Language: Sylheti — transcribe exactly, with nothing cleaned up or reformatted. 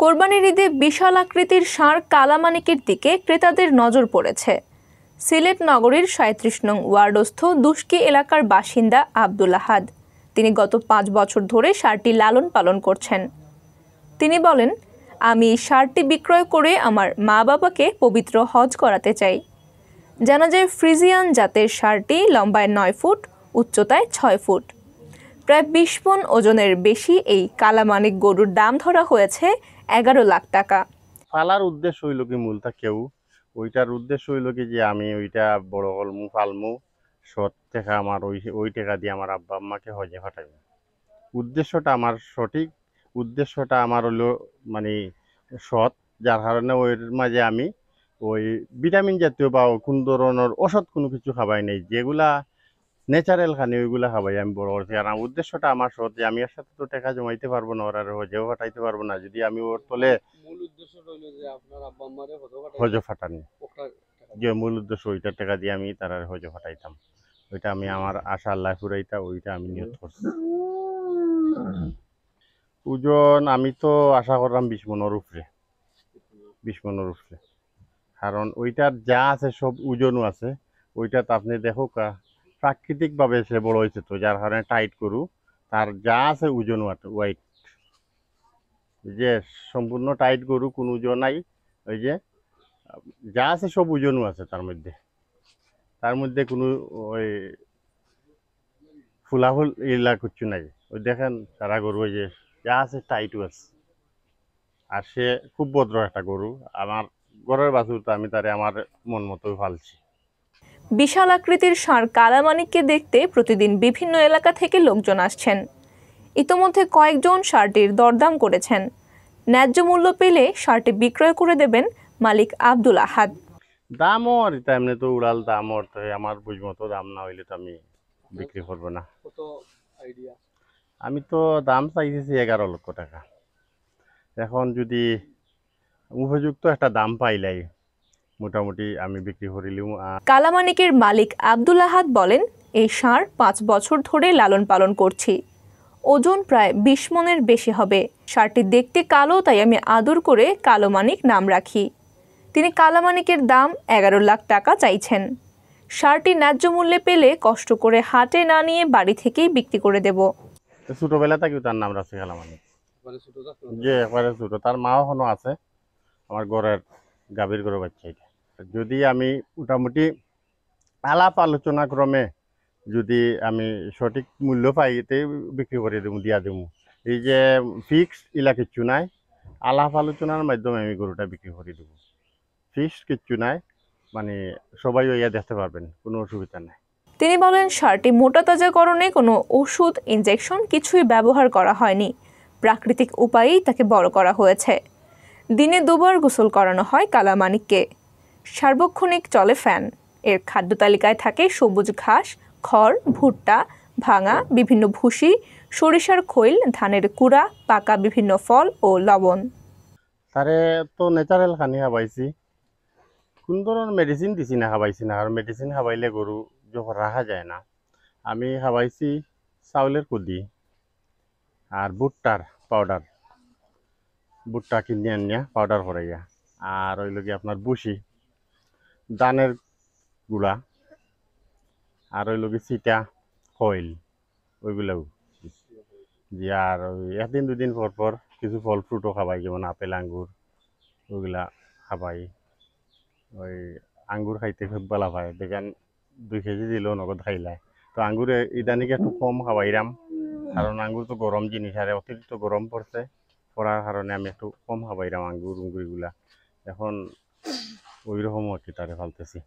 কোরবানির ঈদে বিশাল আকৃতির ষাঁড় কালামানিকের দিকে ক্রেতাদের নজর পড়েছে। সিলেট নগরীর সাঁইত্রিশ নং ওয়ার্ডস্থ দুশকি এলাকার বাসিন্দা আব্দুল আহাদ। তিনি গত পাঁচ বছর ধরে ষাঁড়টি লালন পালন করছেন। তিনি বলেন, "আমি এই ষাঁড়টি বিক্রয় করে আমার মা বাবাকে পবিত্র হজ করাতে চাই।" জানা যায়, ফ্রিজিয়ান জাতের ষাঁড়টি লম্বায় নয় ফুট, উচ্চতায় ছয় ফুট। প্রায় বিশ মণ ওজনের বেশি এই কালামানিক গরুর দাম ধরা হয়েছে এগারো লাখ টাকা। ফালার উদ্দেশ্য হইল কি, মূলটা কেউ ওইটার উদ্দেশ্য হইল কি যে আমি ওইটা বড় করমু, ফালমু, সৎ টাকা আমার ওই ওই টাকা দিয়ে আমার আব্বা আম্মাকে হজে পাঠাইমু। উদ্দেশ্যটা আমার সঠিক, উদ্দেশ্যটা আমার হলো মানে সৎ, যার কারণে ওর মাঝে আমি ওই ভিটামিন জাতীয় বা কোন ধরনের অসৎ কোনো কিছু খাবাই নেই, যেগুলা ন্যাচারাল খানি ওইগুলা খাবাই আমি বড় করছি। আর আমার উদ্দেশ্যটা আমার সৎ, যে আমি এর সাথে তো টাকা জমাইতে পারবো না, ওরারে হজেও পাঠাইতে পারবো না। যদি আমি ওর তলে মূল উদ্দেশ্য রইল যে আপনার আব্বা আম্মারে হজে পাঠাই হজে পাঠানি, ওটা যে মূল উদ্দেশ্য ওইটার টাকা দিয়ে আমি তারারে হজে পাঠাইতাম, ওইটা আমি আমার আশা আল্লাহ ফুরাইতা, ওইটা আমি নিয়ত করছি। ওজন আমি তো আশা করলাম বিশ মনের উপরে, বিশ মনের উপরে, কারণ ওইটার যা আছে সব ওজনও আছে। ওইটা তো আপনি দেখো কা, প্রাকৃতিকভাবে সে বড় হয়েছে তো, যার কারণে টাইট গরু, তার যা আছে ওজন ওয়েট, যে সম্পূর্ণ টাইট গরু, কোনো ওজন নাই। ওই যে যা আছে সব ওজনও আছে তার মধ্যে, তার মধ্যে কোনো ওই ফুলাফুল ইলা কিচ্ছু নাই। ওই দেখেন সারা গরু ওই যে যা আছে টাইটও আছে। আর সে খুব ভদ্র একটা গরু। আমার ঘরের বাছুর তো, আমি তারে আমার মন মতো পালছি। বিশাল আকৃতির ষাঁড় কালামানিককে দেখতে প্রতিদিন বিভিন্ন এলাকা থেকে লোকজন আসছেন। ইতোমধ্যে কয়েকজন ষাঁড়টির দরদাম করেছেন। ন্যায্য মূল্য পেলে ষাঁড়টি বিক্রয় করে দেবেন মালিক আব্দুল আহাদ। দামও আর এটা এমনি তো উড়াল দাম, অর্থে আমার বুঝ মতো দাম না হইলে তো আমি বিক্রি করবো না। কত আইডিয়া? আমি তো দাম চাইতেছি এগারো লক্ষ টাকা। এখন যদি উপযুক্ত একটা দাম পাইলাই, মোটামুটি আমি বিক্রি করিলিম। আর কালামানিকের মালিক আব্দুল আহাদ বলেন, "এই ষাঁড় পাঁচ বছর ধরে লালন পালন করছি। ওজন প্রায় বিশ মনের বেশি হবে। ষাঁড়টি দেখতে কালো, তাই আমি আদর করে কালো মানিক নাম রাখি।" তিনি কালামানিকের দাম এগারো লাখ টাকা চাইছেন। ষাঁড়টি ন্যায্য মূল্যে পেলে কষ্ট করে হাটে না নিয়ে বাড়ি থেকেই বিক্রি করে দেব। তো ছোটবেলা থাকি তার নাম রাখছি কালামানিক। মানে ছোট থাকতে যে একবারে ছোট, তার মাও এখনো আছে, আমার ঘরের গাভীর ঘরের বাচ্চা এটা। যদি আমি মোটামুটি আলাপ আলোচনা ক্রমে যদি আমি সঠিক মূল্য পাই, তে বিক্রি করে দেবো, দিয়া দেবো। এই যে ফিক্সড ইলা কিচ্ছু নাই, আলাপ আলোচনার মাধ্যমে আমি গরুটা বিক্রি করে দেবো। ফিক্সড কিচ্ছু নাই, মানে সবাই ওইয়া দেখতে পারবেন, কোনো অসুবিধা নাই। তিনি বলেন, ষাঁড়টি মোটা তাজাকরণে কোনো ওষুধ, ইনজেকশন কিছুই ব্যবহার করা হয়নি। প্রাকৃতিক উপায়েই তাকে বড় করা হয়েছে। দিনে দুবার গোসল করানো হয় কালামানিককে। সার্বক্ষণিক চলে ফ্যান। এর খাদ্য তালিকায় থাকে সবুজ ঘাস, খড়, ভুট্টা, ভাঙা বিভিন্ন ভুসি, সরিষার খৈল, ধানের কুড়া, পাকা বিভিন্ন ফল ও লবণ। তারে তো ন্যাচারাল খানি খাবাইছি, কোন ধরনের মেডিসিন দিছি না, খাবাইছি না। আর মেডিসিন খাবাইলে গরু যখন রাখা যায় না। আমি খাবাইছি চাউলের কুদি আর ভুট্টার পাউডার, ভুট্টা কিনে আনিয়া পাউডার করাইয়া, আর ওই লগে আপনার ভুসি, ধানের গুঁড়া, আর ওই লগে চিটা খৈল, ওইগুলাও। জি, আর ওই একদিন দুদিন পর পর কিছু ফল ফ্রুটও খাবাই, যেমন আপেল, আঙ্গুর, ওইগুলা খাবাই। ওই আঙ্গুর খাইতে খুব ভালা পায়, দেখেন দুই কেজি দিলেও নগদ খাইলায়। তো আঙ্গুরে ইদানিং একটু কম খাবাইরাম, কারণ আঙ্গুর তো গরম জিনিস, আর অতিরিক্ত গরম পড়ছে, পড়ার কারণে আমি একটু কম খাবাইরাম আঙ্গুর উঙ্গুর এগুলা। এখন ওই রকম আর কি তারে ফালতেছি।